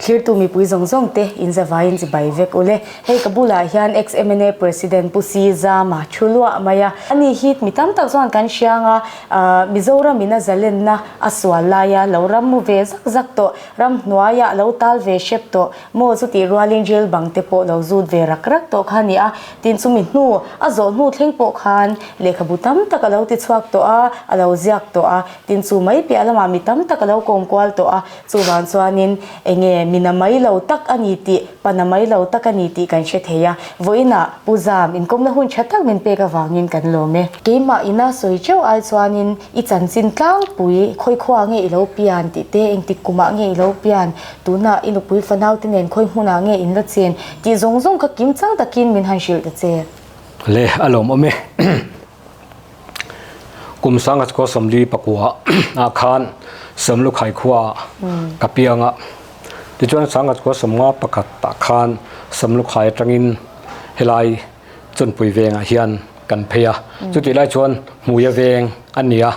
Thlirtu mipui zawng zawng te in zavaiin chibai vek ule. Hei ka bulah hian ex mna President Pu Si Zama thu luah mai a. Ani hi mi tam tak chuan kan hriang a, Mizoram in a zalenna a sual laia lo ram mu ve zak zak tawh, ram hnuaia lo tal ve hrep tawh, Maw chutih rualin jail bang te pawh lo zut ve rak rak tawh kha a ni a, tin chumi hnu a zawh hnu thleng pawh khan lehkhabu tam tak a lo ti chhuak tawh a, a lo ziak tawh a, tin chu mai piah lamah mi tam tak a lo kawm kual tawh a, chuvang chuanin enge mi na mai lo tak a ni tih, pa na mai lo tak a ni tih kan hre thei a, vawiinah Pu Zam inkawmna hun tha tak min pek avangin kan lawm e. Keimah ina sawi teuh ai chuanin I chanchin tlangpui, khawi khuaah nge i lo pian tih te, engtik kumah nge i lo pian, tunah i nupui fanau te nen khawi hmunah nge in la chen tih zawng zawng kha kim chang takin min han hrilh ta che. Le, a lawmawm e. Kum sanga chukua sawmli pakua ah khan Sawmlukhai khua ka piang a, tichuan sanga chukua sawmnga pakhat ah khan Sawmlukhai atangin helai Chunpui vengah hian kan phei a, chutih lai chuan Hmuia veng a ni a,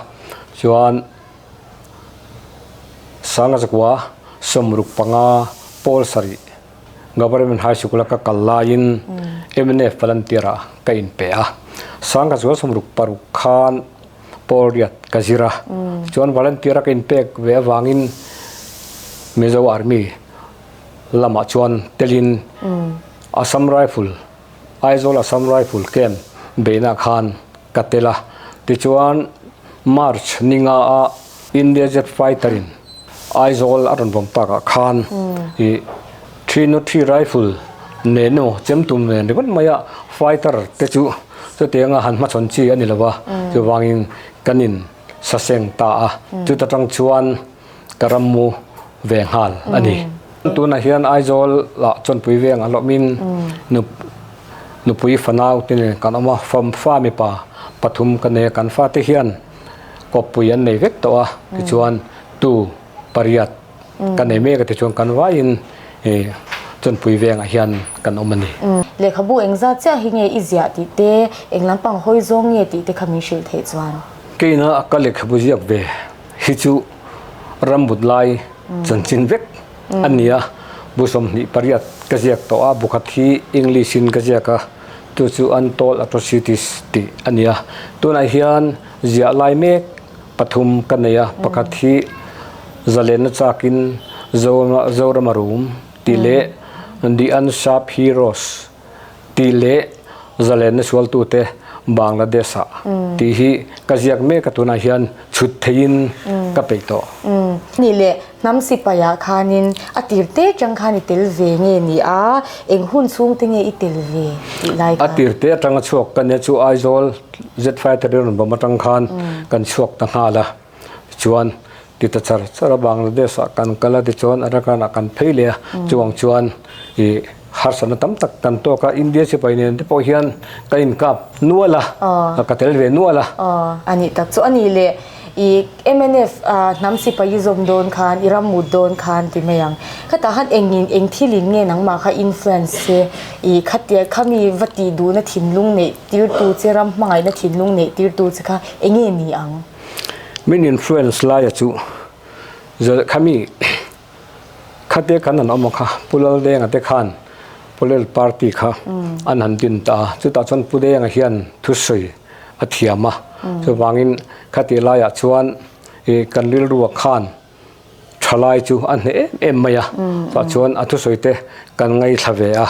chuan Sangazakua sawmruk panga pawl sarih Government High School a ka kal laiin mnf volunteer ah ka inpe a, Sangazakua 66 khan pawl riat ka zir a, chuan volunteer a ka inpek ve avangin Mizo Army lamah chuan telin Assam Rifle Aizawl Assam Rifle Camp beihna khan ka tel a, tichuan March ni nga a India Jet Fighter in Aizawl a rawn vawm takah khan ih 303 Rifle nen emaw chem tum nen ringawt mai a fighter te chu chutianga han hmachhawn chi a ni lo va, chuvangin kan in saseng ta a, chuta tang chuan ka ram mu ve nghal a ni. Tunah hian Aizawl ah Chawnpui veng a hlawmin nupui fanau te nen kan awm a, fam fa mipa pathum ka nei a, kan fate hian kawppui an nei vek tawh a, tichuan tu pariat ka nei mek a tichuan kan vaiin Chawnpui vengah hian kan awm a ni. Lehkhabu engzat chiah hi nge i ziah tih te, eng lampang hawi zawng nge tih te kha min hrilh theih chuan? Keina ka lehkhabu ziak ve hi chu rambut lai chanchin vek a ni a, bu 28 ka ziak tawh a, bu khat hi English in ka ziak a, chu chu Untold Atrocities tih a ni a, tunah hian ziah lai mek pathum ka nei a, pakhat hi Zalenna chakin Zoram a rum tih leh The Unsharp Heroes tih leh zalenna sualtute Bangladesh-ah tih hi ka ziak mek a, tunah hian chhut theihin ka peih tawh. Nih leh hnam sipaiah khanin a tir te atang khan i tel ve nge ni a, eng hun chhung te nge i tel ve tih lai khan? A tir te atanga chhuak ka nia chu Aizawl Z-Fighter rawn bawm atang khan kan chhuak ta nghal a. Tichuan, ti ta char char a, Bangladesh ah kan kal a, tichuan Arakan ah kan phei leh a, chuvang chuan ih harsatna tam tak kan tawk a, India sipai nen te pawh hian ka inkap nual a, ka tel ve nual a. A nih tak chu a nih leh ih mnf hnam sipai i zawm dawn khan, i ram mut dawn khan ti mai ang. Khatah khan engin eng thilin nge nangmah kha influence che ih khatia khami va tih duhna thinlung neih tirtu che ram hmangaihna thinlung neih tirtu che kha enge ni ang? Min influence laia chu zal khami khate kan han awm a kha Pu Laldenga te khan Political party kha an han din ta a, chutah chuan Pu Denga hian thusawi a thiam a, chuvangin khati laiah chuan ih kan rilrua khan thalai chu a hneh em em mai a, tah chuan a thusawi te kan ngaithla ve a,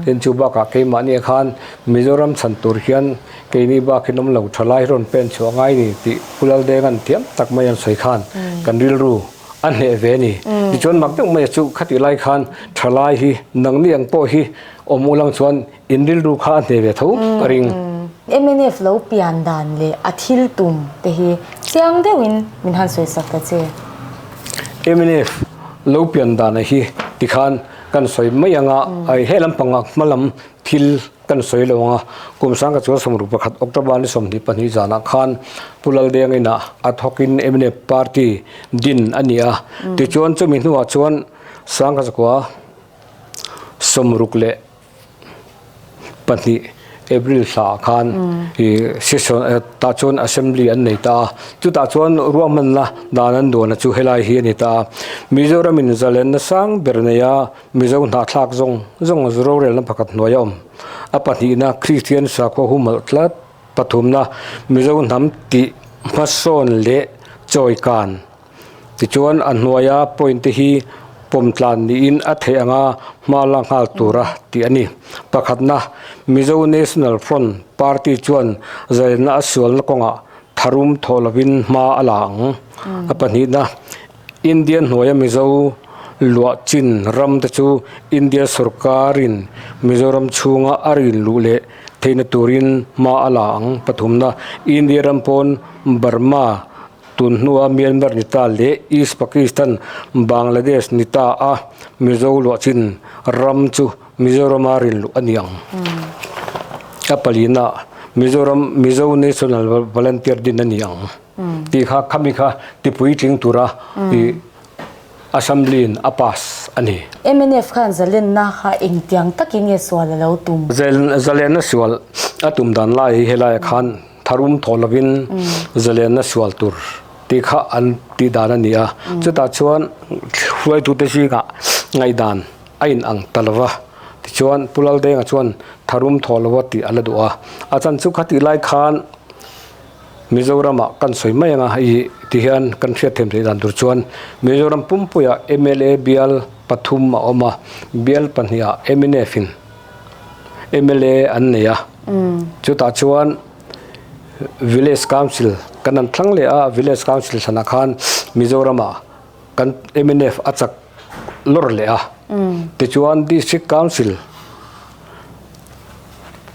tin chu bakah keimahni khan Mizoram chhan tur hian keini bak in awm lo thalai rawn pen chhuah ngai ni tih Pu Laldenga'n thiam tak mai an sawi khan kan rilru a hneh ve a ni. Tichuan mak deuh mai chu khatih lai khan thalai hi nangni ang pawh hi awm ulang chuan in rilru kha a hneh ve tho ka ring. Mnf lo pian dan leh a thil tum te hi chiang deuhin min han sawi sak ta che. Mnf lo pian dan a hi tikhan kan sawi mai ang a, ai he lampanga hma lam thil kan sawi lo ang a, kum sangka chuan 61 October ni 22 zanah khan Pu Laldeng inah a thawkin mnf party din a ni a, tichuan chumi hnuah chuan sangka zakua 62. April thla ah khan i session tah chuan assembly an nei ta a, chutah chuan ruahmanna dan an duan a chu helai hi a ni ta a. Mizoram in zalenna sang ber nei a, Mizo hnahthlak zawng zawng rorelna pakhat hnuai a awm. A pahnihna Kristian sakhua humhalh tlat pathumna Mizo hnam tih hmasawn leh chawikan. Tichuan a hnuaia point te hi pawmtlan niin a theih anga hma la nghal tura tih a ni. Pakhatna, Mizo National Front party chuan zalenna a sualna kawngah tharum thawh lovin hma a la ang. A pahnihna, India hnuaia Mizo luah chin ram te chu India sorkarin Mizoram chhunga a rin luh leh theihna turin hma a la ang. Pathumna, India ram pawn Burma Tun hnua Myanmar ni ta leh East Pakistan, Bangladesh ni ta a Mizo luahchin ram chu Mizorama rinluh a ni ang. A palina Mizoram Mizo National Volunteer din a ni ang tih kha khami kha tipuitling tura i Assembly in a pass a ni. Mnf khan zalenna kha engtiang takin nge sual a lo tum? Zalenna sual a tum dan lai hi helaiah khan tharum thaw lovin zalenna sual tur tih kha an tih dan a ni a. Chutah chuan hruaitute zingah ngaihdan a inang ta lo va. Tichuan Pu Laldenga chuan tharum thaw lova tih a la duh a. A chan chu khatih lai khan Mizoramah kan sawi mai anga i ti hian kan hriat them theih dan tur chuan Mizoram pumpuiah mla bial pathum a awm a, bial pahnihah mnf in mla an nei a, chutah chuan Village Council kan han thlang leh a, Village Council thlanah khan Mizoramah kan mnf a chak lawr leh a, tichuan District Council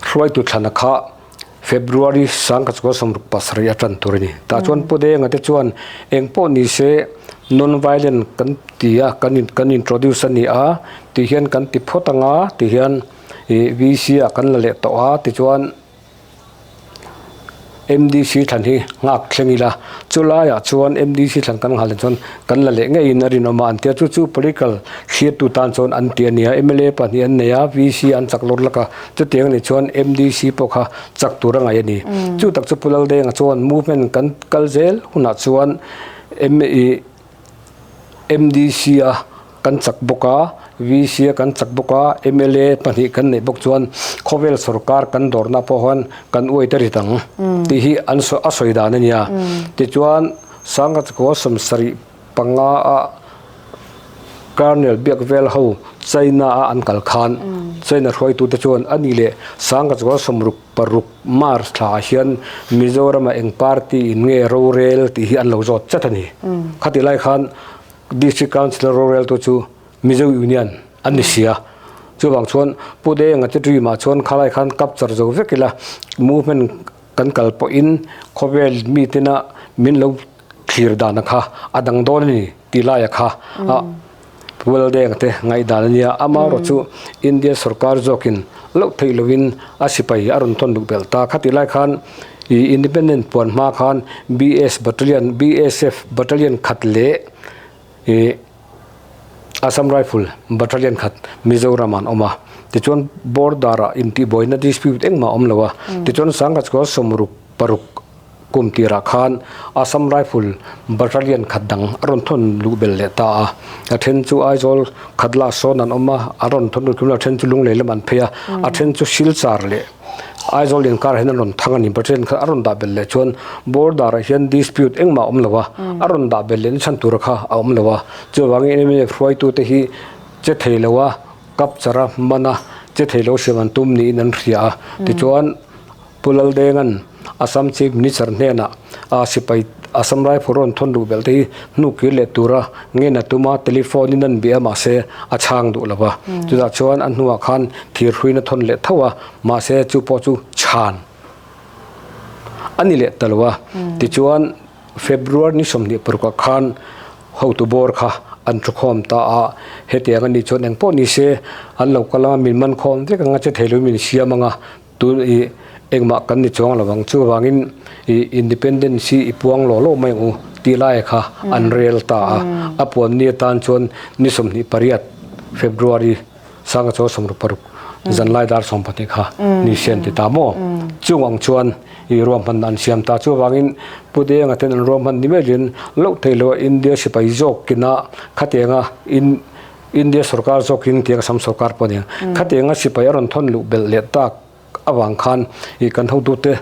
hruaitu thlanah kha February 1967 a tan tur a ni. Tah chuan Pu Denga te chuan eng pawh ni se non-violent kan ti a, kan in kan introduce a ni a, ti hian kan ti phawt anga ti hian ih VC ah kan la leh tawh a tichuan MDC thlan hi nghak thleng ila, chu laiah chuan MDC thlan kan nghal leh chuan kan la leh ngeiin a rinawm a an ti a, chu chu political hriattu tan chuan an ti a ni a, mla pahnih an nei a, VC an chak lawr lak a, chutiang anih chuan MDC pawh kha chak tur a ngaih a ni. Chu tak chu Pu Laldenga chuan movement kan kal zel hunah chuan MDC a kan chak bawk a, VC a kan chak bawk a, mla pahnih kan neih bawk chuan khawvel sorkar kan dawrna pawh hian kan uai ta rit ang tih hi an a sawi dan a nia. Tichuan Sangkachukua 75 a Colonel biak vel ho China a an kal khan China hruaitute chuan a ni leh 1966 March thla ah hian Mizoram ah eng party in nge rorel tih hi an lo zawt chat a ni. Khatih lai khan District Council rorel tu chu Mizo Union an ni si a. Chuvang chuan Pu Denga te dream ah chuan khalai khan capture zo vek ila movement kan kal pawhin khawvel mitena min lo thlir dana kha a dang dawn a ni tih laia kha a Weldeng te ngaihdan a nia. Amaherawh chu India sorkar zawkin loh theih lovin a sipai a rawn thawn duh belh ta. Khatih lai khan ih Independent puan hma khan BS Battalion, BSF Battalion khat leh ih Assam Rifle Battalion khat Mizoram ah an awm a. Tichuan border ah intihbuaina dispute engmah a awm lo a. Tichuan Sangkachkua 66 Kum tirah khan Assam Rifle Battalion khat dang a rawn thawn luh belh leh ta a, a then chu Aizawl khat lah sawn an awm a, a rawn thawn luh tlum a then chu Lunglei lam an phei a, a then chu Silchar leh Aizawl inkar hian an rawn thang a ni. Battalion khat a rawn dah belh leh chuan border ah hian dispute engmah a awm lo a, a rawn dah belh leh na chhan tura kha a awm lo a, chuvangin mnf hruaitute hi che thei lo a, capture a hman a, che thei lo siam an tum niin an hria a, tichuan. Pu Laldenga'n Assam Chief Minister hnenah a sipai Assam Rifle rawn thawn duh belh te hi hnuk kir leh tura ngen a tum a, telephone in an bia mahse a chhang duh lo va. Chutah chuan a hnuah khan thirhruiin a thawn leh tho a, mahse chu pawh chu chhan a ni leh ta lo a. Tichuan February ni 26 ah khan hotu bawr kha an thukhawm ta a, hetiang a nih chuan engpawh ni se an lo kal anga min man khawm vek anga che thei loin min siam anga, Tun i engmah kan ni chuang lo ang, chuvangin i independence hi i puang law law mai ang u tih lai kha an rel ta a. A puan ni atan chuan ni 28 February 1966 Zanlai dar 12 kha ni se an ti ta maw? Chung ang chuan i ruahmanna an siam ta. Chuvangin Pu Denga ten an ruahman ni melhin loh theih loh a India sipai zawkina khatianga in India sorkar zawkin tiang Assam sorkar pawh ania khatianga sipai a rawn thawn luh belh leh tak avang khan i kan hotute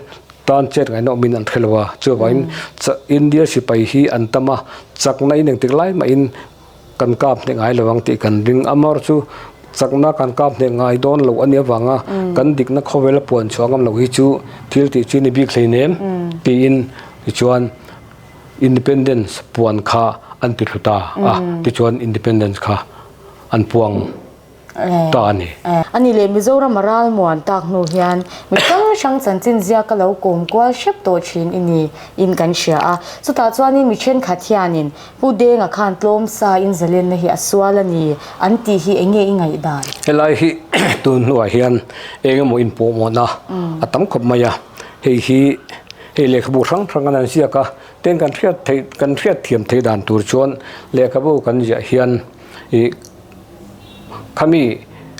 tan chet ngaihna awmin an hre lo a. Chuvangin India sipai hi an tam a, chakna in engtik lai mahin Kan kap hneh ngai lo ang tih kan ring. Amar chu chakna kan kap hneh ngai dawn lo a nih avanga kan dikna khawvela puan chhuah ngam loh hi chu thil tih chi ni bik hleinem tiin tichuan Independence puan kha an ti thlu ta a, tichuan Independence kha an puang. ta a ni. A ni leh Mizoram a ralmuan tak hnu hian mi hrang hrang chanchin ziak a lo kawm kual hrep tawh thin i ni in kan hria a. Chutah chuanin mi thenkhat hianin Pu Denga khan tlawm sa in zalenna hi a sual a ni an tih hi eng nge i ngaihdan? Helai hi tun hnuah hian eng emaw inpawhmawhna a tam khawp mai a, hei hi hei lehkhabu hrang hrang an ziak a, tin kan hriat theih kan hriat thiam theih dan tur chuan lehkhabu kan ziah hian ih Khami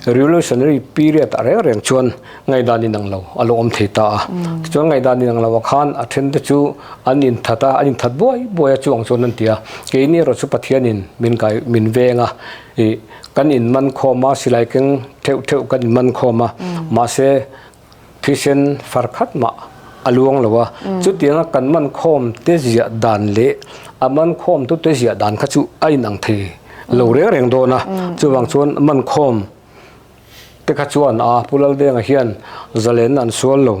revolutionary period ah reng reng chuan ngaihdan inang lo a lo awm thei ta a. Tichuan ngaihdan inang lo ah khan a then te chu an inthat a, an inthat buai buai a chuang chuan an ti a. Keini erawh chu Pathianin min kai min veng a, ih kan inman khawm a, silai keng theuh theuh kan inman khawm a, mahse Thisen far khat mah a luang lo a, chutianga kan man khawm te ziah dan leh a man khawm tu te ziah dan kha chu a inang thei lo reng reng dawn a, chuvang chuan man khawm te kha chuan a Pu Laldenga hian zalenna an sual lo,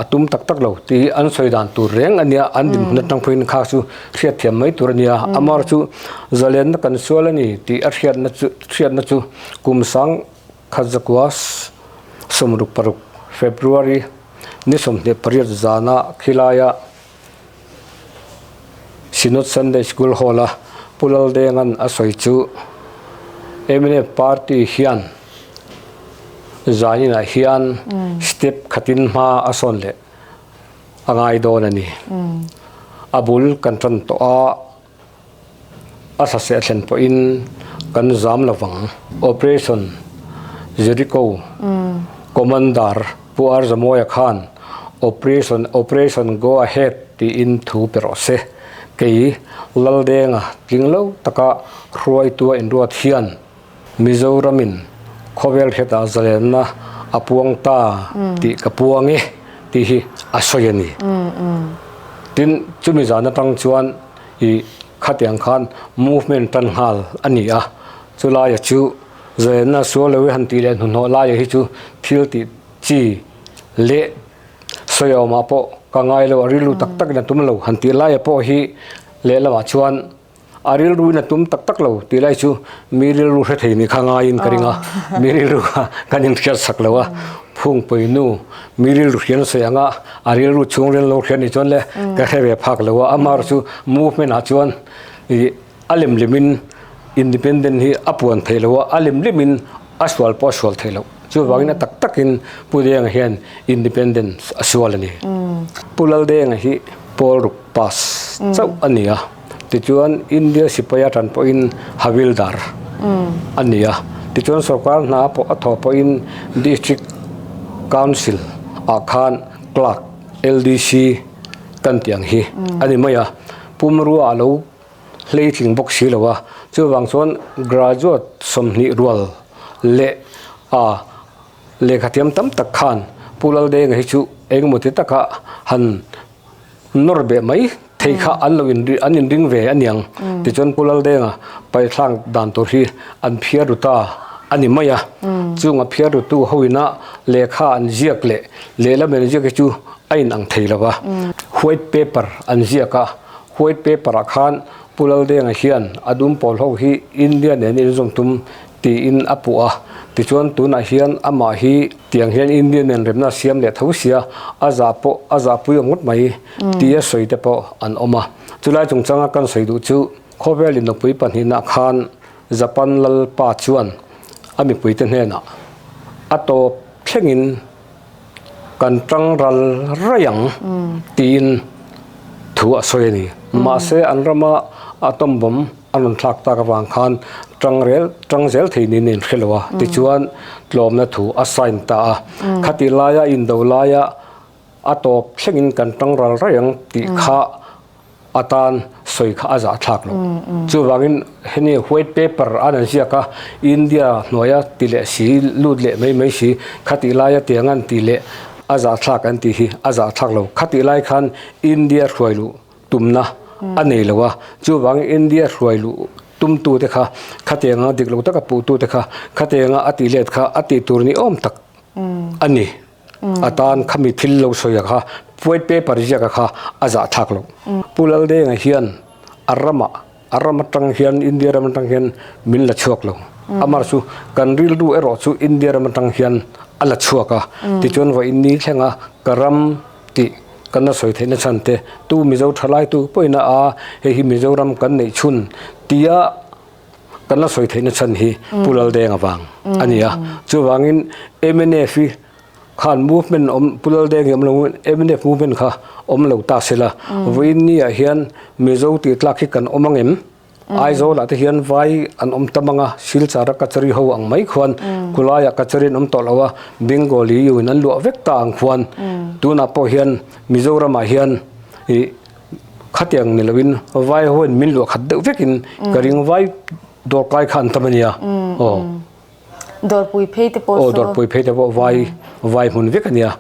a tum tak tak lo tih hi an sawi dan tur reng a nia, an dinhmun atang pawhin kha chu hriatthiam mai tur a nia, amaherawhchu zalenna kan sual a ni tih a hriatna chu hriatna chu kum sang Khatzakua 66 February ni 28 zana khilaia Synod Sunday School Hall-a Pu Laldenga'n a sawi chu mnf party hian zaninah hian step khatin hma a sawn leh a ngai dawn a ni. A bul kan tan tawh a. A hlaseh thlen pawhin kan zam lo vang. Operation Jericho Commander Pu R Zamawia khan Operation Operation Go Ahead tiin thu pe rawh se. Kei Laldenga tling lo taka hruaitua inruat hian Mizoramin khawvel hretah zalenna a puang ta tih ka puang e tih hi a sawi a ni. Tin, chumi zan atang chuan i khatiang khan movement tan nghal a ni a, chulaia chu zalenna sual lo i han tih leh hnuhnawh laia hi chu thil tih chi leh sawi awmah pawh ka ngai lo, a rilru tak takin a tum lo han tih laia pawh hi lehlamah chuan A rilruin a tum tak tak lo tih lai chu mi rilru hre thei ni kha ngaiin ka ring a, mi rilru kha kan inhriat sak lo a, Phungpui nu mi rilru hrian sawi anga a rilru chhung rian lo hriat ni chuan le ka hre ve phak lo a, amah chu movement ah chuan ih a lem lemin independent hi a puan theih lo a, a lem lemin a sual pawh a sual theih loh. Chuvangin a tak takin Pu Denga hian independence a sual a ni. Pu Laldenga hi pawl ruk pass chauh a ni a, tichuan India sipaia tan pawhin Havildar a ni a, tichuan sorkar hna pawh a thawh pawhin District Council ah khan Clerk, LDC kan tih ang hi a ni mai a, pumrua a lo hleitling bawk si lo a, chuvang chuan graduate 20 rual leh a lehkhathiam tam tak khan Pu Laldenga hi chu engemaw ti taka han nawr beh mai thei kha an lo in an inring ve a niang tichuan Pu Laldenga paihthlang dan tur hi an phiar ru ta a ni mai a, chung a phiar rutu hoina lehkha an ziak leh lehlam an ziak hi chu a inang thei lo va, white paper an ziak a. White paper ah khan Pu Laldenga hian a dum pawl ho hi India nen inzawm tum tiin a puh a, tichuan tunah hian amah hi tiang hian India nen remna a siam leh tho sia, a zah pawh a zahpui awm ngawt mai tia sawi te pawh an awm a. Chulai chungchanga kan sawi duh chu khawvel innawpui pahnihna khan Japan lalpa chuan a mipuite hnenah a tawp thlengin kan tang ral raih ang tiin thu a sawi a ni. Mahse an rama atom bomb. a rawn thlak tak avang khan tang rel tang zel thei niin a inhre lo a, tichuan tlawmna thu a sign ta a. Khati laia indo laia a tawp thlengin kan tang ral raih ang tih kha atan sawi kha a zahthlak lo. Chuvangin hemi white paper an an ziak a, India hnuaia ti leh si, lut leh mai mai si, khatih laia tiang an tih leh a zahthlak an tih hi a zahthlak lo. Khatih lai khan India hruai luh tumna a nei lo a, chuvangin India hruai luh tumtute kha khatianga dik lo taka puhtute kha khatianga a tih let kha a tih tur ni awm tak a ni. Atan khami thil lo sawi a kha white paper ziak a kha a zah thlak lo. Pu Laldenga hian a ramah a ram atang hian India ram atang hian min la chhuak lo. Amar chu kan rilru erawh chu India ram atang hian a la chhuak a. Tichuan vawiin ni thlenga ka ram tih kan la sawi theihna chhan te tu Mizo thalai tu pawhin a a hei hi Mizoram kan neih chhun tia kan la sawi theihna chhan hi Pu Laldenga vang a ni a. Chuvangin mnf hi khan movement awm Pu Laldeng hi awm lo mnf movement kha awm lo ta se la vawiin ni ah hian Mizo tih tlak hi kan awm ang em? Aizawl ah te hian vai an awm tam ang a, Silchar a Kachari ho ang mai khuan khulai ah Kachari an awm tawh lo a, Bengali yu in an luah vek ta ang khuan tunah pawh hian Mizoram ah hian ih khatiang ni loin vai ho in min luah khat deuh vek in ka ring vai dawrkai kha an tam a nia aw. Dawrpui phei te pawh saw. Aw dawrpui phei te pawh vai vai hmun vek a nia.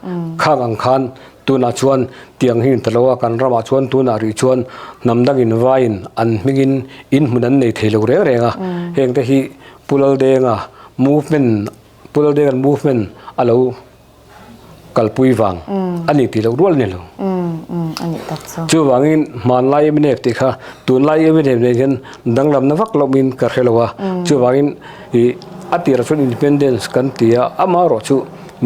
Khang ang khan tunah chuan tiang hi in ta lo a, kan ramah chuan tunah rih chuan hnam dangin vaiin an hmingin in hmun an nei thei lo reng reng a. Heng te hi Pu Laldenga movement Pu Laldenga'n movement a lo kalpui vang a ni tih loh rual a ni lo. Chuvangin hmanlai mnf tih kha tunlai mnf nen hian danglamna vak lomin ka hre lo a. Chuvangin ih a tirah chuan independence kan ti a, amaherawh chu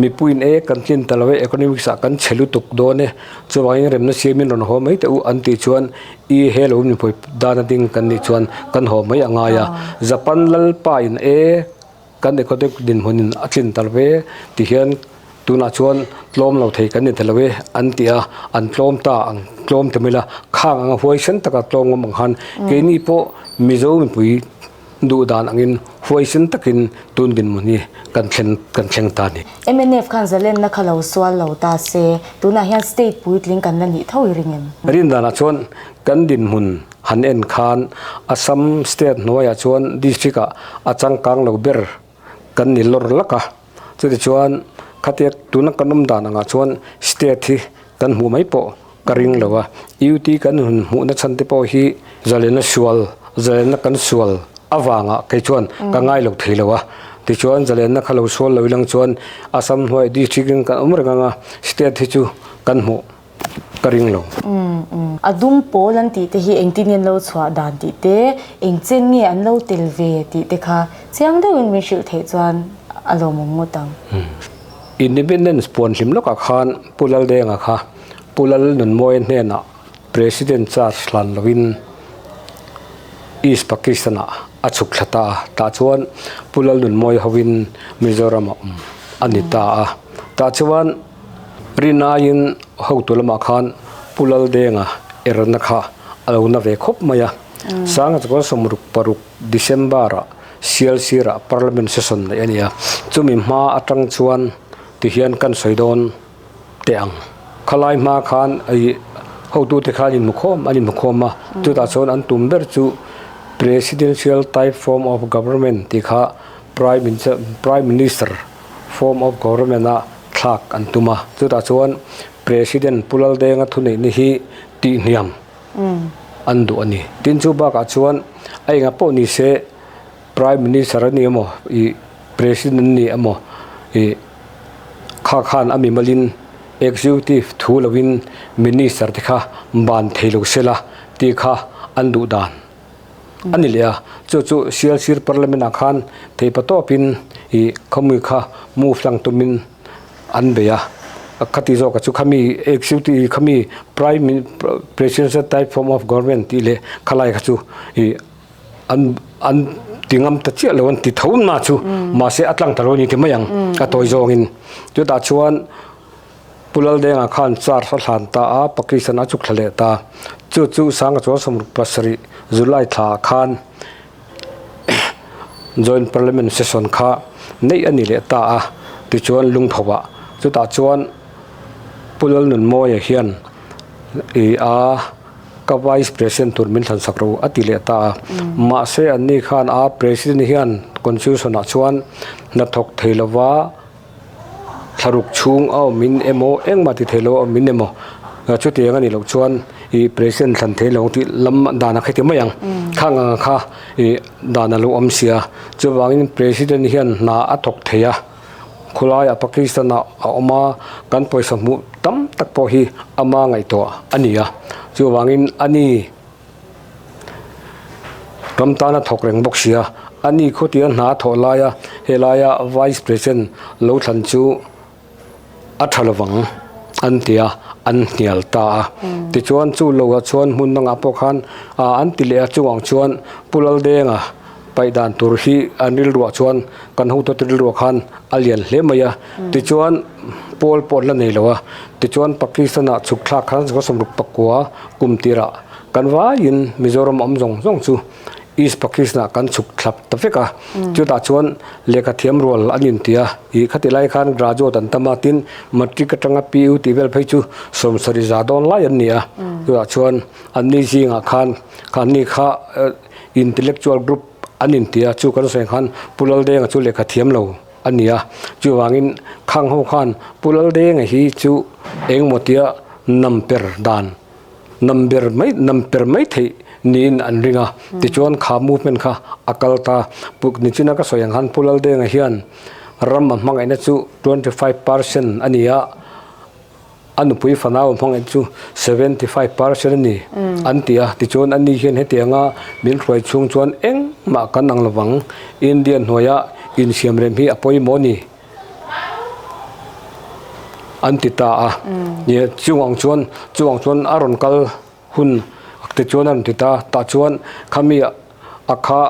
mipuiin e kan tlin ta lo e, economics ah kan chhe lutuk dawn e, chuvangin remna siamin rawn haw mai teh u an tih chuan i he lo mipui dan a ding kan nih chuan kan haw mai a ngai a. Japan lalpa in e Kan economic dinhmunin a tlin tal ve ti hian tunah chuan tlawm lo thei kan ni ta lo e an ti a, an tlawm ta ang tlawm ta mai la, khang anga huaisen taka tlawm ngam ang khan keini pawh Mizo mipui duh dan angin huaisen takin tun dinhmun hi kan thlen kan thleng ta a ni. Mnf khan zalenna kha lo sual lo ta se, tunah hian state puitling kan la nih tho i ring em? Rin danah chuan kan dinhmun Han en khan Assam state hnuaiah chuan district ah a changkang lo ber kan ni lawr lak a, chutichuan khatia tuna kan awm dan angah chuan state hi kan hmuh mai pawh ka ring lo a, UT kan hun hmuhna chhan te pawh hi zalenna sual zalenna kan sual avangah kei chuan ka ngai lo thei lo a, tichuan zalenna kha lo sual lo ilang chuan Assam hnuaiah district in kan awm reng ang a, state hi chu kan hmuh. ka ring lo. A dum pawl an tih te hi engtin nge an lo chhuah dan tih te, eng chen nge an lo tel ve tih te kha chiang deuhin min hrilh theih chuan a lawmawm ngawt ang. Independence puan hlim lawkah khan Pu Laldenga kha Pu Lalnunmawia hnenah President charge hlan loin East Pakistan-ah a chhuk thla ta a, tah chuan Pu Lalnunmawia hovin Mizoram-a awm a ni ta a, tah chuan Rinaiin hotu lamah khan Pu Laldenga erna kha a lo na ve khawp mai a. Sanga chuan 66 December-ah Sialsirah Parliament session neih a ni a. Chumi hma atang chuan tihian kan sawi dawn teh ang. Khalai hma khan ih hotute khan inhmukhawm an inhmukhawm a. Chutah chuan an tum ber chu Presidential type form of government tih kha Prime Minister form of government a thlak an tum a, chutah chuan President Pu Laldenga thuneihna hi tihhniam an duh a ni. Tin chu bakah chuan a enga pawh ni se Prime Minister a ni emaw ih President a ni emaw ih kha khan a mimalin Executive thu loin Minister te kha ban thei lo sela tih kha an duh dan. A ni leh a, chu chu Sialsir Parliament ah khan theipa tawpin ih khawmui kha move hlang tumin an bei a, khati zawka chu khami executive khami prime presidential type form of government tih leh khalai kha chu ih an an ti ngam ta chiah lo an ti tho na chu mahse a tlang ta lo a ni ti mai ang a tawi zawngin chutah chuan. Pu Laldenga khan charge a hlan ta a, Pakistan a chuk thla leh ta. Chu chu Sanga chuan 67 July thla ah khan Joint Parliament Session kha neih a ni leh ta a, tichuan lungtho ah chutah chuan Pu Lalnunmawia hian i a ka Vice President tur min thlan sak ro a ti leh ta a. Mahse anni khan a President hian Constitution ah chuan hnathawk thei lova thlaruk chhung a awm in emaw engmah ti thei lo a awm in emaw chutiang a nih loh chuan ih President thlan thei lo ang tih lam dan a kheti mai ang. Khang ang kha ih dan a lo awm sia. Chuvangin President hian hna a thawk thei a. Khawlaiah Pakistan ah a awm a, kan pawisa hmuh tam tak pawh hi ama ngaihtuah a ni a. Chuvangin a ni ram tana thawk reng bawk sia, a ni khawtia hna a thawh laia helaia Vice President lo thlan chu a tha lovang an ti a, an hnial ta a. Tichuan chu loah chuan hmun dangah pawh khan an ti leh a, chungah chuan Pu Laldenga Paih dan tur hi an rilruah chuan kan hotute rilruah khan a lian hle mai a, tichuan pawl pawh an la nei lo a, tichuan Pakistan-ah chhuk thlak khan 1960 kum tirah kan vaiin Mizoram awm zawng zawng chu East Pakistan-ah kan chhuk thlap ta vek a, chutah chuan lehkha thiam rual an inti a, ih khati lai khan graduate an tam a, tin matric atanga PU tih vel phei chu 70 za dawn lai an ni a, chutah chuan anni zingah khan khanni kha. Intellectual group an inti a, chu kan sawi khan Pu Laldenga chu lehkha thiam lo a ni a, chuvangin khang ho khan Pu Laldenga hi chu engemaw tia namper dan, namber mai, namper mai theih niin an ring a, tichuan kha movement kha a kal ta. Pu nichina ka sawi ang khan Pu Laldenga hian ram a hmangaihna chu 25% a ni a, A nupui fanau hmangaih chu 75% a ni an ti a, tichuan ani hian hetianga min hruai chhung chuan engmah kan ang lovang, India hnuaia insiam rem hi a pawimawh ni an ti ta a, chuvang chuan chuvang chuan a rawn kal hun tichuan a rawn ti ta, tah chuan khami a kha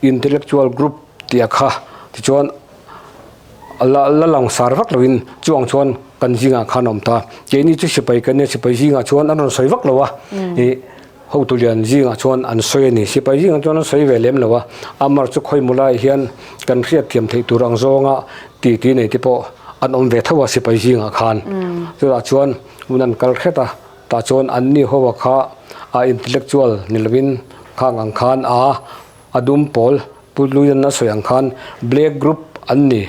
intellectual group tih a kha tichuan. La la lang sar vak loin chuang chuan kan zingah khan a awm ta. Keini chu sipai kan nia, sipai zingah chuan an rawn sawi vak lo a, ih hotu lian zingah chuan an sawi a ni. Sipai zingah chuan an sawi ve lem lo a, amar chu khawimaw laiah hian kan hriat thiam theih tur ang zawnga ti ti nei te pawh an awm ve tho a sipai zingah khan. Chutah chuan hun an kal hret a, tah chuan anni ho a kha a intellectual ni lovin khang ang khan a A dum pawl Pu Luian a sawi ang khan Black Group an ni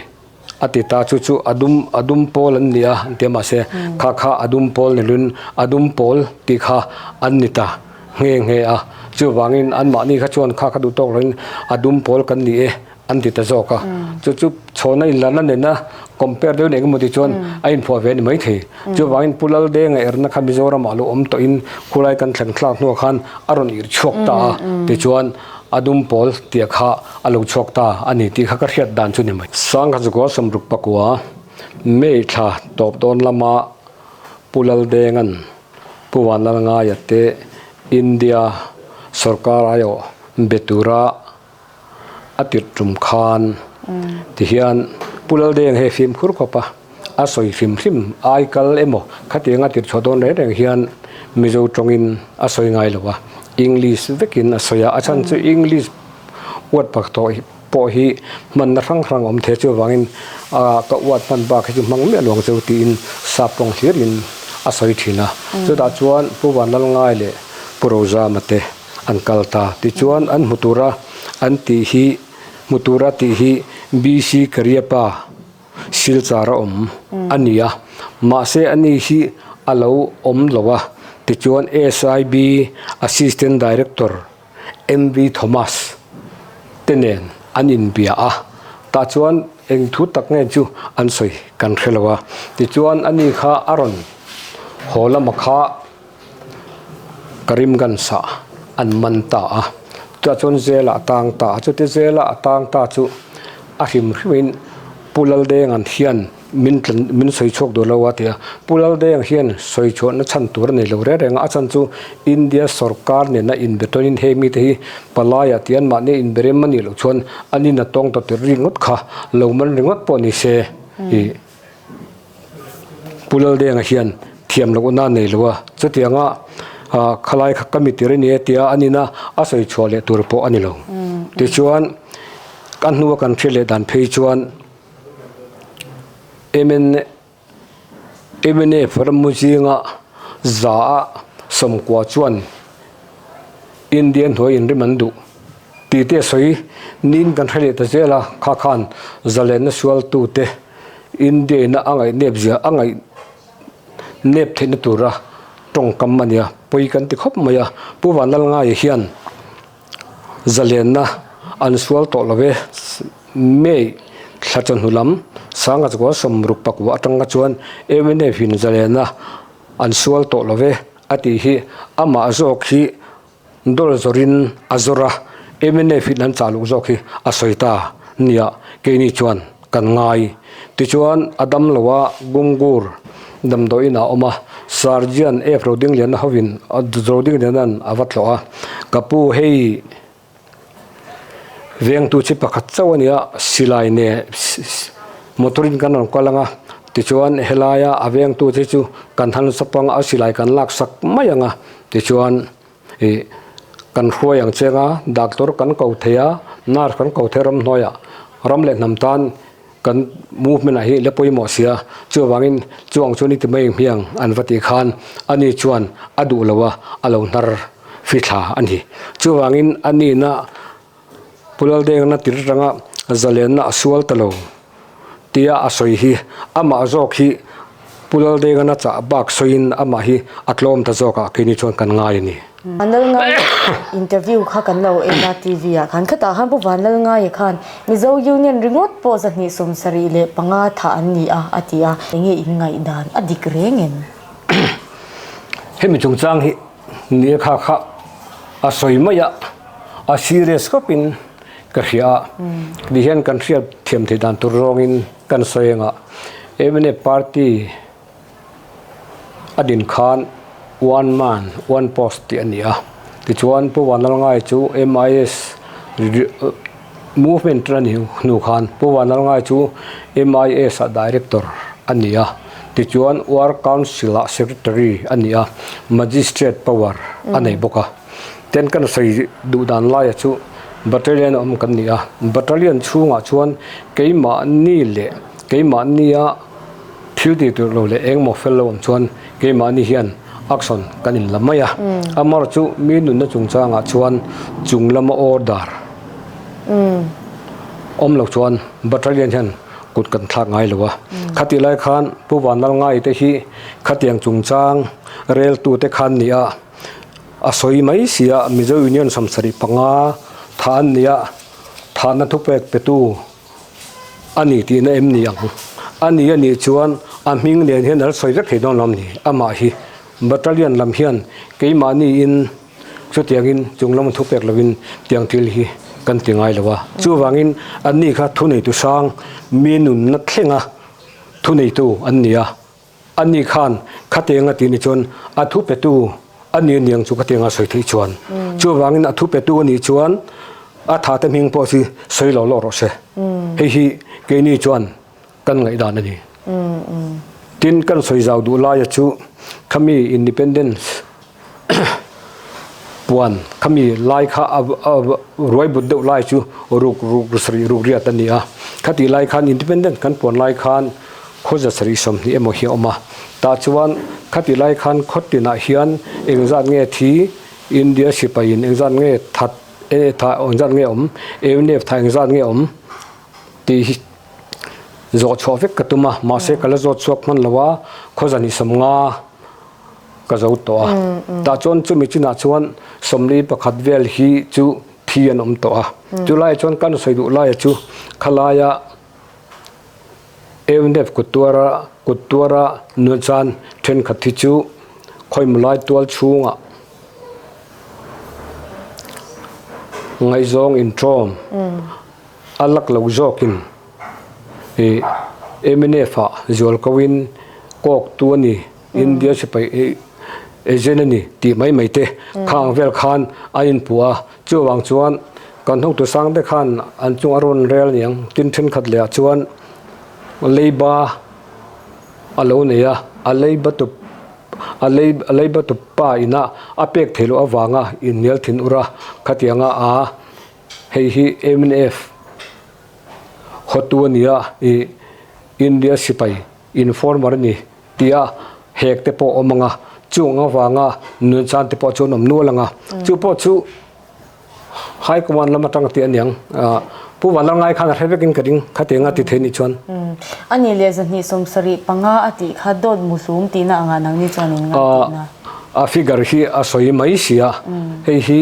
a ti ta, chu chu a dum a dum pawl an ni a an ti a mahse kha kha a dum pawl ni lun a dum pawl tih kha an ni ta nghe nghe a, chuvangin anmahni kha chuan kha kha duh tawk loin a dum pawl kan ni e an ti ta zawk a, chu chu chhawna inlarna nena compare deuhin engemaw ti chuan a inphuah ve a ni maithei. Chuvangin Pu Laldenga erna kha Mizoramah lo awm tawhin khulai kan thleng thlak hnuah khan a rawn irh chhuak ta a, tichuan a dum pawl tih kha a lo chhuak ta a ni tih kha ka hriat dan chu ni mai. Sangkhazuka 60 pakua May thla tawp dawn lama Pu Laldenga'n Pu Vanlalngaia te India sawrkar aiawh be tura a tirh tum khan tihian Pu Laldeng hei fimkhur khawp a, a sawi hrim hrim ai kal emaw khatianga tirh chhuah dawn reng reng hian Mizo tawngin a sawi ngai lo a, English vekin a sawi a, a chhan chu English uat pak tawh pawh hi hmanna hrang hrang a awm thei chuvangin ka uat hman bak hi chu hmang miah lo ang cheu tiin sap tawng hlirin a sawi thin a, chutah chuan Pu Vanlalngai leh Pu Rozama te an kal ta. Tichuan an hmu tura an tih hi hmu tura tih hi BC Kariapa Silchar a awm a ni a, mahse ani hi a lo awm lo a. Tichuan SIB Assistant Director MV Thomas te nen an inbia a, tah chuan eng thu tak nge chu an sawi kan hre lo a. Tichuan ani kha a rawn haw lama kha Karimganj ah an man ta a, chutah chuan jail ah a tang ta a, chuti jail ah a tang ta chu a hrim hrimin Pu Laldenga'n hian min min sawi chhuak duh lo a ti a, Pu Laldeng hian sawi chhuahna chhan tur a nei lo reng reng a, a chhan chu India sawrkar nena inbe tawnin hei mite hi palaiah tih an mahni inbe rem a nih loh chuan an in a tawng ta tir ringawt kha lo man ringawt pawh ni se ih. Pu Laldenga hian thiam lohna a nei lo a, chutianga khalai kha ka mi tir a ni e tia a nina a sawi chhuah leh tur pawh a ni lo. Tichuan, a hnua kan hriat leh dan phei chuan mn Mnf rammu zinga za a sawmkua chuan India hnuai inrim an duh tih te a sawi niin kan hre leh ta zel a, kha khan zalenna sualtute India ina a ngaihnep zia a ngaihnep theihna tura tawngkam a nia, pawi kan ti khawp mai a, Pu Vanlalngaia hian Zalenna an sual tawh lo e. May thla chawhnu lam Sanga chukua sawmruk pakua atanga chuan mnf in zalenna an sual tawh lo e a tih hi amah zawk hi dawr zawrin a zawr a, mnf in an chah loh zawk hi a sawi ta nia keini chuan kan ngai. Tichuan a dam lo a Gungur damdawiin ah a awm a, Sergeant F Rodingliana hovin Rodingliana'n a va tlawh a, Ka pu hei vengtu chi pakhat chauh a nia, silai nen motor in kan rawn kal ang a, tichuan helaia a vengtu te chu kan han sap ang a, a silai kan lak sak mai ang a, tichuan ih kan hruai ang cheng a, doctor kan ko thei a, nurse kan ko thei a ramhnuaiah ram leh hnam tan kan movement ah hi la pawimawh sia, chuvangin chuang chuan i ti mai ang hmiang an va tih khan ani chuan a duh lo a, a lo hnar fithla a ni. Chuvangin a nihna Pu Laldenga tir atanga zalenna a sual ta lo tia a sawi hi amah zawk hi Pu Laldenga chah bak sawiin amah hi a tlawm ta zawk ah keini chuan kan ngai a ni. Vanlalngaia interview kha kan lo en a TV ah khan khatah khan Pu Vanlalngaia khan Mizo Union ringawt pawh 275 thah an ni a a ti a, enge in ngaihdan a dik reng em? Hemi chungchang hi nia kha kha a sawi mai a, a serious khawpin ka hria a, ti hian kan hriat thiam theih dan tur zawngin kan sawi anga mnf party a din khan one man one post tih a ni a, tichuan Pu Vanlalngai chu MIS movement a nih hnu khan Pu Vanlalngai chu MIS ah director a ni a, tichuan War Council ah secretary a ni a, magistrate power a nei bawk a. Ten kan sawi duh dan laia chu battalion awm kan ni a, battalion chhungah chuan keimahni leh keimahnia Thil tih tur lo leh engmaw fel lo awm chuan keimahni hian action kan in la mai a. Amar chu mi nunna chungchangah chuan chung lama order awm lo chuan battalion hian kut kan thlak ngai lo a. Khatih lai khan Pu Vanlalngai te hi khatiang chungchang reltute khan ni a, a sawi mai si a, Mizo Union 75 tha an ni a, thahna thupek petu A ni tihna em ni ang? A ni a nih chuan a hming nen hian a la sawi vek thei dawn lo ni? Amah hi Battalion lam hian keimahniin chutiangin chung lam thu pek lovin tiang thil hi kan ti ngai lo a. Chuvangin anni kha thuneitu hrang mi nunna thlenga thuneitu an ni a. Ani khan khatiang a tih ni chuan a thu petu a ni aniang chu khatiang a sawi theih chuan. Chuvangin a thu petu a nih chuan a tha te hming pawh chu sawi lo lawk rawh se. Hei hi keini chuan kan ngaihdan a ni. Tin kan sawi zau duh laia chu khami independence puan khami lai kha a ruai but deuh lai chu ruk ruk sarih ruk riat a ni a, khatih lai khan independence kan puan lai khan khawza sarih 20 emaw hi a awm a, tah chuan khatih lai khan khaw tinah hian engzat nge thi India sipai in engzat nge that e tha engzat nge awm MNF tha engzat nge awm tih hi zawh chhuah vek ka tum a, mahse ka la zawt chhuak hman lo a, khawza ni 50 ka zo tawh a. Tah chuan chumi chinah chuan 41 vel hi chu thi an awm tawh a. Chulaiah chuan kan sawi duh laia chu khalaia MNF kut tuara kut tuara nuan chan thenkhat hi chu khawimaw lai tual chhungah ngaihzawng intawm a lak lo zawkin ih MNF ah zual koin kawk tu a ni. India sipai agent a ni tih mai mai te khang vel khan a inpuh a, chuvang chuan kan hotu sang te khan an chung a rawn rel aniang tin thenkhat leh ah chuan leiba a lo nei a. a leiba tu a lei a leiba tu pa ina a pek theih loh avanga inhnial thin ur a, khatianga a hei hi mnf hotu a nia ih India sipai informer a ni tia hek te pawh a awm ang a, chung avanga nun chan te pawh chu an awm nual ang a, chu pawh chu High Command lam atang tih a niang. Pu Vanlalngai khan a hre vekin ka ding khatiang a ti thei nih chuan. A nih leh 275 a tih kha dawt muhlum tihna angah nangni chuan in ngai tihna. A figure hi a sawi mai si a, hei hi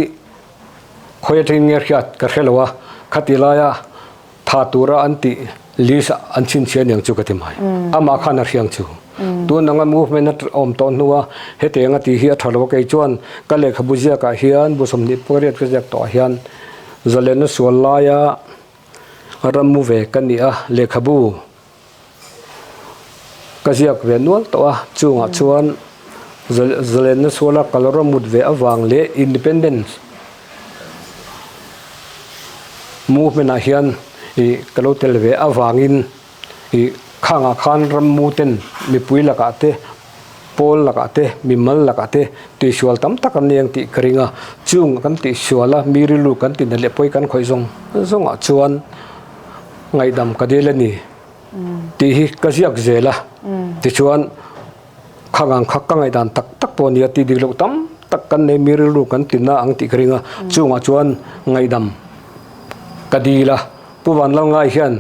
khawi atangin nge hriat ka hre lo a, khati laia Tha tura an tih list an chhinchhiah aniang chu ka ti mai. Amah khan a hriang chu. Tun anga movement a awm tawh hnua hetiang a tih hi a tha lo a kei chuan ka lehkhabu ziakah hian bu 28 ka ziak tawhah hian zalenna sual laia ram mu ve ka ni a lehkhabu ka ziak ve nual tawh a chungah chuan zalenna suala kal rawmut ve avang leh independence movement ah hian ih ka lo tel ve avangin ih khangah khan rammu ten mipui lakah te pawl lakah te mimal lakah te tihsual tam tak an nei ang tih ka ring a chung kan tihsual a mi rilru kan tihna leh pawi kan khawih zawng zawngah chuan ngaihdam ka dil a ni tih hi ka ziak zel a tichuan Khangang kha ka ngaihdan tak tak pawh a nia tih dik loh tam tak kan nei mi rilru kan tinna ang tih ka ring a, chungah chuan ngaihdam ka dil a, Pu Vanlalngai hian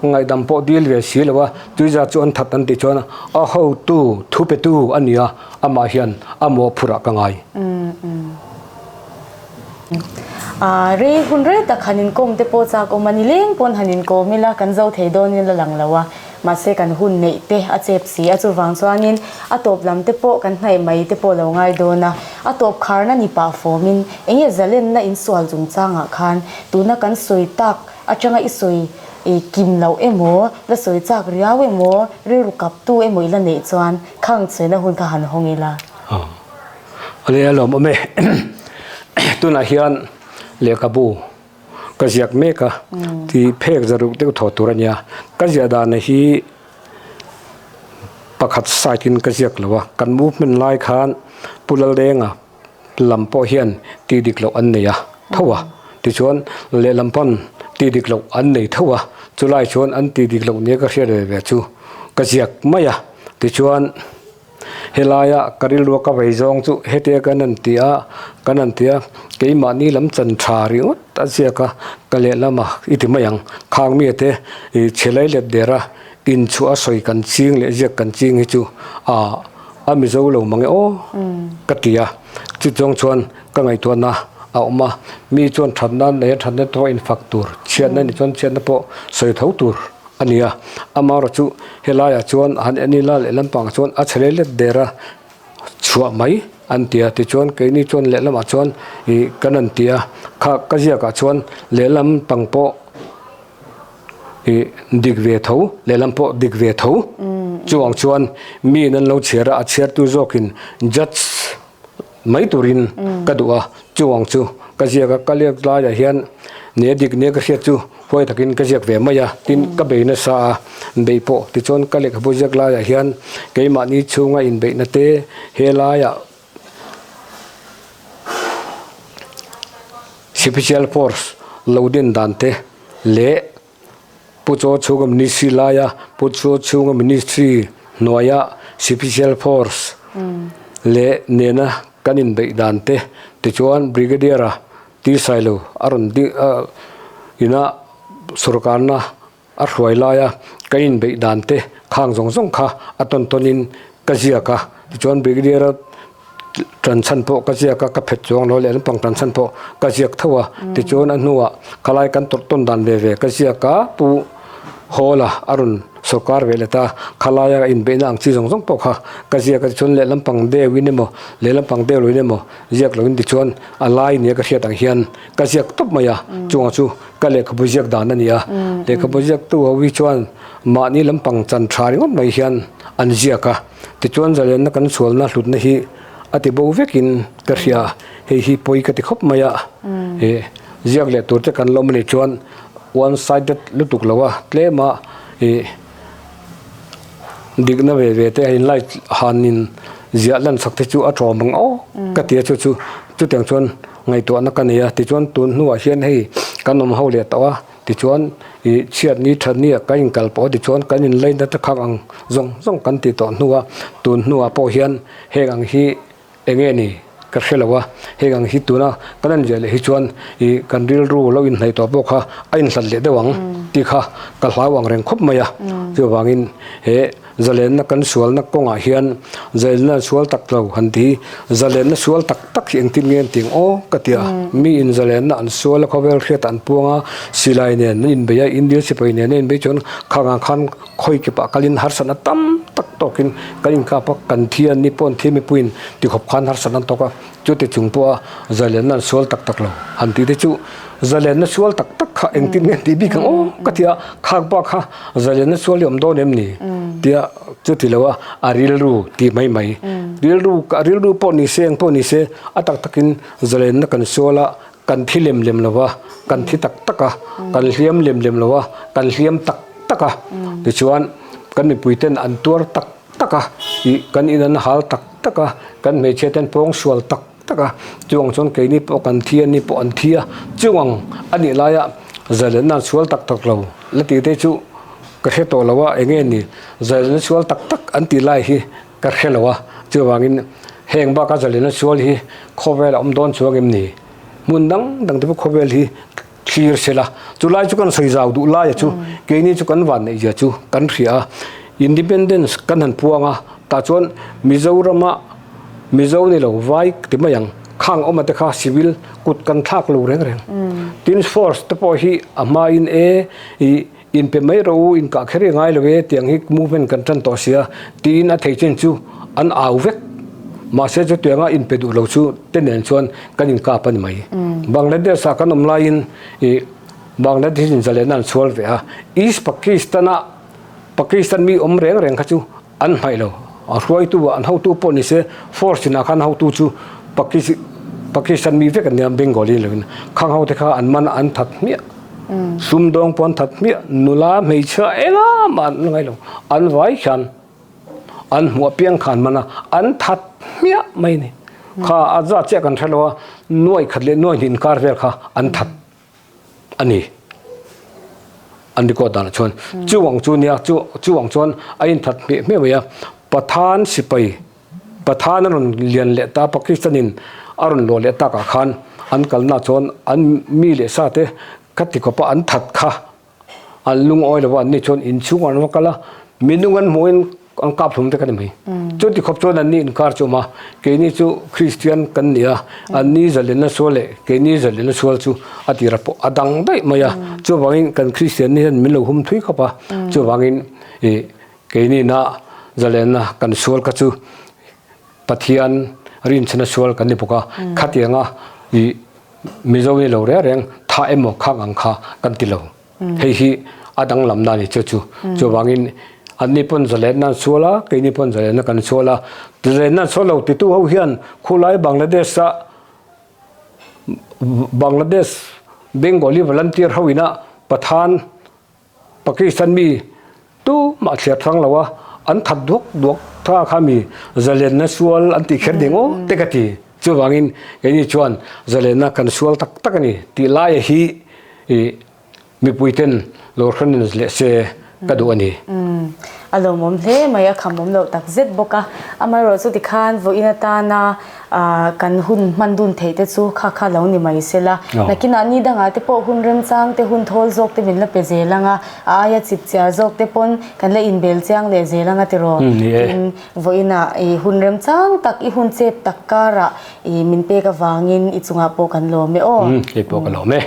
ngaihdam pawh dil ve si lo a, tuiza chu an that an tih chuan a hotu thu petu a ni a, amah hian a mawhphurh ah ka ngai. Rei hun rei tak han inkawm te pawh chak awm a ni leng pawn han inkawm ila kan zo thei dawnin la lang lo a. Mahse kan hun neih te a chep si a, chuvang chuanin a tawp lam te pawh kan hnaih mai te pawh lo ngai dawn a, a tawp kharna ni pah fawmin enge zalenna insual chungchangah khan tuna kan sawi tak atanga i sawi kim loh emaw, la sawi chak riau emaw, rilru kaptu emaw i la neih chuan khang sawina hun kha han hawng ila. Awle a lawmawm e, tunah hian lehkhabu Ka ziak mek a, ti phek zaruk deuh thaw tur a nia. Ka ziah dan hi pakhat side in ka ziak lo a, kan movement lai khan Pu Laldenga lam pawh hian tih dik loh an nei a tho a, tichuan lehlam pawn tih dik loh an nei tho a, chulai chuan an tih dik loh nia ka hriat ve ve chu ka ziak mai a, tichuan. Helaia ka rilrua ka vei zawng chu hetia kan han ti a, kan han ti a, keimahni lam chan tha ringawt a ziak a, ka lehlamah i ti mai ang, khang mi te i chhe lai let der a, inchhuah a sawi kan ching leh ziak kan ching hi chu a a mizo lo mang e aw ka ti a, chu chuang chuan ka ngaihtuahna a awm a, mi chuan thatna nei a thatna te pawh infak tur, chhiatna nih chuan chhiatna pawh sawi tho tur. A ni a, amaherawh chu helaiah chuan han en ila lehlam pangah chuan a chhe let der a chhuah mai an ti a, tichuan keini chuan lehlamah chuan ih kan han ti a, kha ka ziakah chuan lehlam pang pawh ih dik ve tho lehlam pawh dik ve tho chuvang chuan miin an lo chhiar a, a chhiartu zawkin judge mai turin ka duh a, chuvang chu ka ziak a, ka lek laiah hian nia dik nia ka hriat chu huai takin ka ziak ve mai a, tin ka bei nasa a, bei pawh tichuan ka lehkhabu ziak laiah hian keimahni chhunga inbeihna te helaiah Special Force lo din dan te leh Pu Chaw chhunga Ministry laia Pu Chaw chhunga Ministry hnuaia Special Force leh nena kan inbeih dan te tichuan Brigadier-a T Sailo a rawn ding ina sawrkarna a hruai laia kan inbeih dan te khang zawng zawng kha a tawn tawnin ka ziak a tichuan Brigadier-a Tan chhan pawh ka ziak a, ka phet chuang lo leh lampang tan chhan pawh ka ziak tho a. Tichuan a hnuah khalai kan tawrh tawn dan ve ve ka ziak a, Pu Hawla a rawn sawrkar ve let a, khalaia inbeihna ang chi zawng zawng pawh kha ka ziak a. Tichuan lehlampang deuhin emaw, lehlampang deuh loin emaw ziak loin tichuan a lai nia ka hriat ang hian ka ziak tawp mai a, chungah chu ka lehkhabu ziak dan a ni a. Lehkhabu ziaktu ho hi chuan mahni lampang chan tha ringawt mai hian an ziak a. Tichuan zalenna kan sualna hlutna hi a ti bo vekin ka hria, hei hi pawi ka ti khawp mai a, ih ziak leh tur te kan lawm a nih chuan one sided lutuk lo a tlem a ih Dikna ve ve te a inlai hanin ziah lan chak te chu a tlawm ang aw ka ti a chu chu chutiang chuan ngaihtuahna ka nei a tichuan tun hnuah hian hei kan awm ho leh tawh a tichuan ih chhiat ni that ni ah kan inkal pawh a tichuan kan inlaina te khang ang zawng zawng kan ti tawh hnu a tun hnuah pawh hian heng ang hi Eng nge ni ka hre lo a, heng ang hi tuna kan en ve leh hi chuan ih kan rilru lo inhnaih tawh pawh kha a inhlat leh deuh ang tih kha ka hlau ang reng khawp mai a. Chuvangin he zalenna kan sualna kawngah hian zalenna sual tak lo han ti hi zalenna sual tak tak hi engtin nge an ti ang aw ka ti a. Mi in zalenna an sual a khawvel hriatah an puang a, silai nen an inbei a, India sipai nen an inbei chuan khang ang khan Khawi kipah kalin harsatna tam tak tawkin kan inkap a, kan thi a, ni pawh an thi mipuiin tikhawp khan harsatna an tawk a, chuti chung pawha zalenna an sual tak tak lo han tih te chu zalenna sual tak tak kha engtin nge an tih bik ang aw ka ti a, khak bak kha zalenna sual hi awm dawn em ni tia chuti lo a, a rilru tih mai mai rilru a rilru pawh ni se eng pawh ni se a tak takin zalenna kan sual a Kan thi lem lem lo va, kan thi tak tak a, kan hliam lem lem lo a, kan hliam tak tak a. Tichuan, kan mipuiten an tuar tak tak a, ih kan in an hal tak tak a, kan hmeichhia ten pawng sual tak tak a. Chuang chuan keini pawh kan thi a, ni pawh an thi a. Chuang a nih laia zalenna an sual tak tak lo la tih te chu ka hre tawh lo a, eng nge ni zalenna sual tak tak an tih lai hi ka hre lo a. Chuvangin heng baka zalenna sual hi khawvel a awm dawn chuang em ni? Hmun dang dang te pawh khawvel hi thlir se la, chu lai chu kan sawi zau duh laia chu keini chu kan van neih zia chu kan hria a. Independence kan han puang a, tah chuan Mizorama Mizo ni lo vai ti mai ang, khang awma te kha civil kut kan thlak lo reng reng. Tin force te pawh hi a hmain e ih inpe mai rawh u, inkah kher i ngai lo e tiang hi movement kan tan tawh sia tiin a thei chin chu an au vek. Mahse chutianga inpe duh lo chu te nen chuan kan inkap a ni mai. Bangladesh ah kan awm laiin ih Bangladesh in zalena an sual ve a, East Pakistan ah Pakistan mi awm reng reng kha chu an hmaih lo. A hruaitu ah an hotu pawh ni se force inah khan hotu chu Pakistan mi vek an nia Bengali ni lovin khang ho te kha an man a an that hmiah. Sumdawng pawh an that hmiah nula hmeichhia engah mah an ngai lo an vai khian an hmuh apiang kha an man a an that hmiah mai a ni. Kha a zat chiah kan hre lo a nuai khat leh nuai hnih inkar vel kha an that a ni. An record danah chuan chuang chu nia chu chuang chuan a inthat hmeh hmeh mai a Pathan sipai Pathan a rawn lian leh ta Pakistan in a rawn luah leh takah khan an kalna chuan an mi leh sa te kha ti khawpa an that kha an lungawi lo a an ni chuan inchhung an va kal a minung an hmuhin an kap hlum vek a ni mai. Chu ti khawp chuan anni inkar chu a awm a, keini chu Kristian kan ni a, anni zalenna sual leh keini zalenna sual chu a tira pawh a dang daih mai a, chuvangin kan Kristian ni hian min lo hum thui khawp a, chuvangin ih keini na zalenna kan sual kha chu Pathian rinchhana sual kan ni bawk a, khatianga ih Mizo ni lo reng reng tha emaw khang ang kha kan ti lo. Hei hi a danglamna a ni chu chu. Chuvangin anni pawn zalenna an sual a, keini pawn zalenna kan sual a. Zalenna an sual lo titu ho hian khulai Bangladesh a Bangladesh Bengali volunteer ho ina Pathan Pakistan mi tu mah thliar thang lo a, an that duak duak tha kha mi zalenna sual an tih kher ding aw te ka ti. Chuvangin keini chuan zalenna kan sual tak tak a ni tih laia hi ih mipui ten lo hran in leh se ka duh a ni. A lawmawm hle mai, a khamawm loh tak zet bawk a. Amaherawh chu tikhan vawiin atana kan hun hman dun theih te chu kha kha lo ni mai se la. Nakinah ni dangah te pawh hun remchang te, hun thawl zawk te min la pe zel ang a, a aia chip chiar zawk te pawn kan la inbel chiang leh zel ang a tiraw? Tin, vawiinah i hun remchang tak, i hun chep tak karah i min pek avangin i chungah pawh kan lawm e aw. Kei pawh ka lawm e.